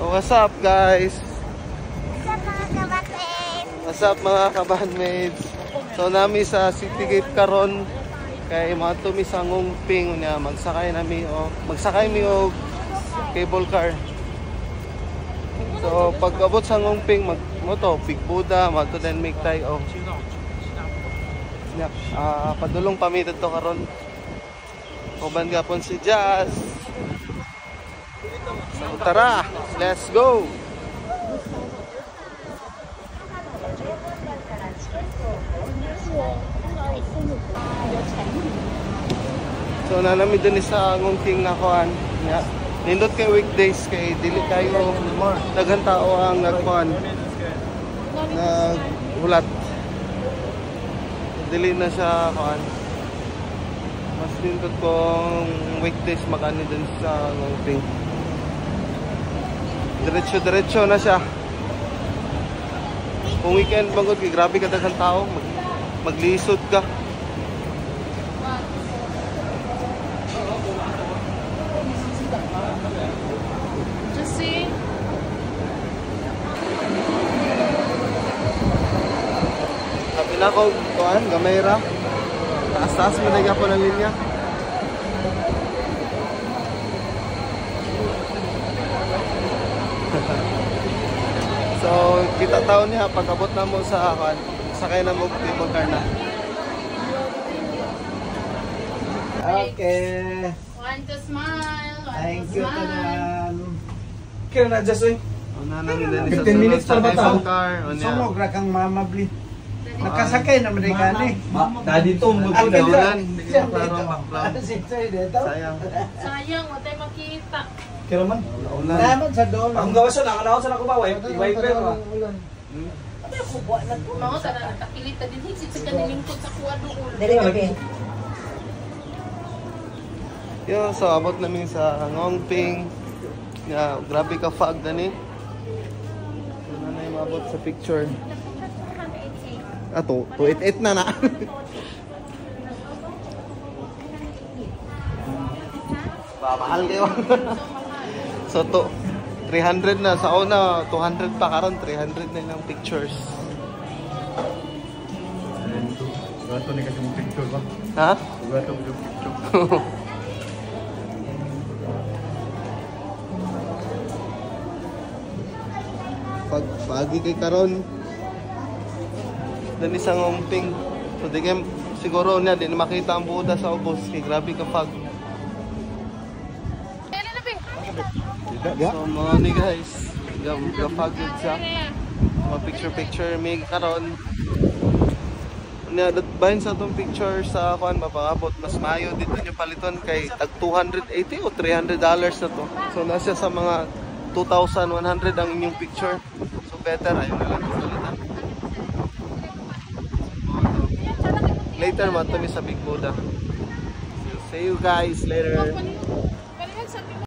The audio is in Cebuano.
What's up, guys? What's up, mga kabandmates? What's up, mga kabandmates? So nami sa City Gate karon kay moadto mi sa Ngong Ping unya magsakay nami o magsakay mi og cable car. So pag abot sa Ngong Ping mag mo to Big Buddha, moadto din mig tayo. Nya, padulong pa mi didto karon. Uban gapon si Jazz. So tara, let's go. So nanami din sa Ngong Ping na kuan. Ya. Nindot kay weekdays kay dili kayo daghan tao ang nagkuan. Naghulat. Dili na siya kuan. Mas nindot kung weekdays makani din sa Ngong Ping. Diretso-diretso na siya. Kung weekend bangod kay grabe ka daghan tao, maglisod ka. Sabi na ko, kuan, gamay ra. Taas-taas mo na po ng linya. So, kita taon niya, pag abot na mo sa kuan, sakay na mo cable car na. Okay. Want to smile. Want Thank to you, smile. tanan. Kaya na adjust eh. Una na nila ni sa 15 minutes sulod pa sa ba tao? cable car. Unya. Sumog ra kang mama bli. Nakasakay naman di ka ni. Daddy to, Ang magod dito. na. Hindi ko klaro ang background. Dito. Sayang. Sayang, wa tayo makita. Kaya man. Ulan. Salamat sa dolo. Ang gawas na, nakalaon sa nako ba? Wiper ba? Mga sa natakilit na din. Higit sa kanilingkod sa kuwa doon. Dili gabi. Yun, so abot namin sa Ngong Ping. Ya, grabe ka fog dani. Ano na yung mabot sa picture? Ato, 288 na na. Mahal kayo. So to 300 na sa una, 200 pa karon, 300 na lang pictures. Gato ni kasi mong picture ba? Ha? Gato mo yung picture. Pag pagi kay karon dani sa Ngong Ping. So di kay siguro niya di na makita ang Buddha sa ubos kay grabe ka fog. So mga ni guys, ga fog gud siya. Mga picture picture may karon. Unya bahin sa atong picture sa kuan mapangabot mas maayo dito nyo paliton kay tag 280 o $300 na to. So nasa sa mga 2,100 ang inyong picture. So better ayun na lang palitan. Later matumi sa Big Buddha. So, see you guys later.